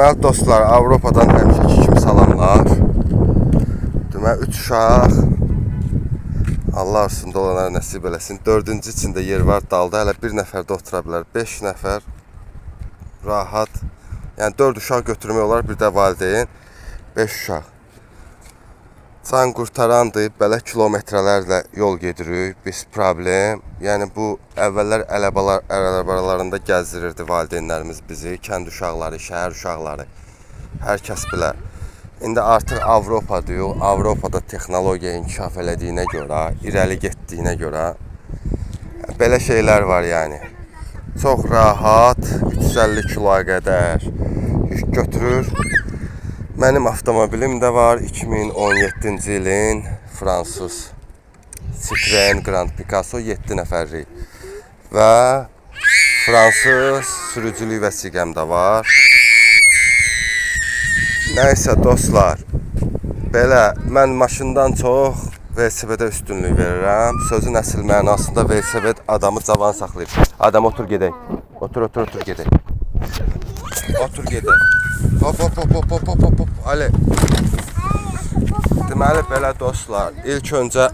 Deməli dostlar, Avropadan həmişəki kimi salamlar. Deməli 3 uşaq. Allah üstündə olanlara nəsib eləsin. Dördüncü içində yer var dalda. Hələ bir nəfər də otura bilər. 5 nəfər rahat. Yəni 4 uşaq götürmək olar, bir də valideyn. 5 uşaq. Can qurtarandır, belə kilometrələrlə yol gedirik, biz problem. Yəni bu əvvəllər ələbalar, ələbalarında gəzdirirdi valideynlərimiz bizi, kənd uşaqları, şəhər uşaqları. Hər kəs bilər. İndi artıq Avropa deyil, Avropada texnologiya inkişaf elədiyinə görə, irəli getdiyinə görə belə şeylər var yəni. Çox rahat 350 kiloya qədər yük götürür. Mənim avtomobilim də var 2017-ci ilin fransız Citroen Grand Picasso 7 nəfərlik və fransız sürücülük vəsiqəm də var. Nəysə dostlar, belə mən maşından çox velosipedə üstünlük verirəm. Sözün əsl mənasında velosiped adamı cavan saxlayır. Adam otur gedək. Otur, otur, otur gedək. Otur gedək. Hop hop hop hop hop hop hop hop. Ali. Deməli belə dostlar, ilk öncə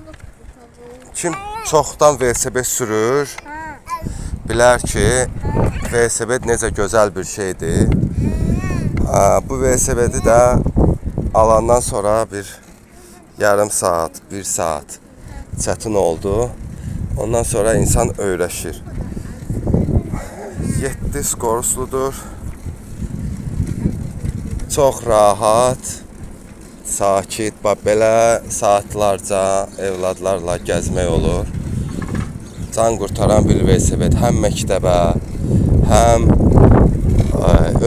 kim çoxdan velosiped sürür, bilər ki, velosiped necə gözəl bir şeydir. Bu velosipedi də alandan sonra bir yarım saat, bir saat çətin oldu. Ondan sonra insan öyrəşir. 7 skorusludur. Çox rahat, sakit, bax belə saatlarca evladlarla gəzmək olur. Can qurtaran bir velosiped həm məktəbə, həm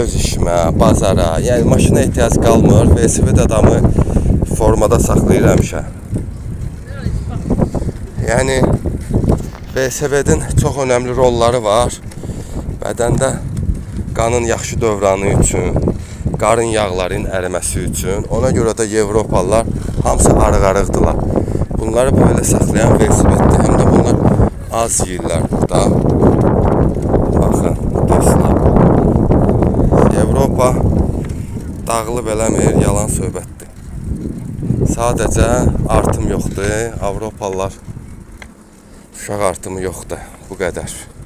öz işimə, bazara, yəni maşına ehtiyac qalmır. Velosiped adamı formada saxlayır həmişə. Yəni velosipedin çox önəmli rolları var. Bədəndə qanın yaxşı dövranı üçün, qarın yağlarının əriməsi üçün. Ona görə də Avropalılar hamısı arıq-arıqdılar. Bunları belə saxlayan velosipeddir. Həm də bunlar az yeyirlər burada. Baxın dostlar. Avropa dağılıb eləmir, yalan söhbətdir. Sadəcə artım yoxdur. Avropalılar uşaq artımı yoxdur. Bu qədər.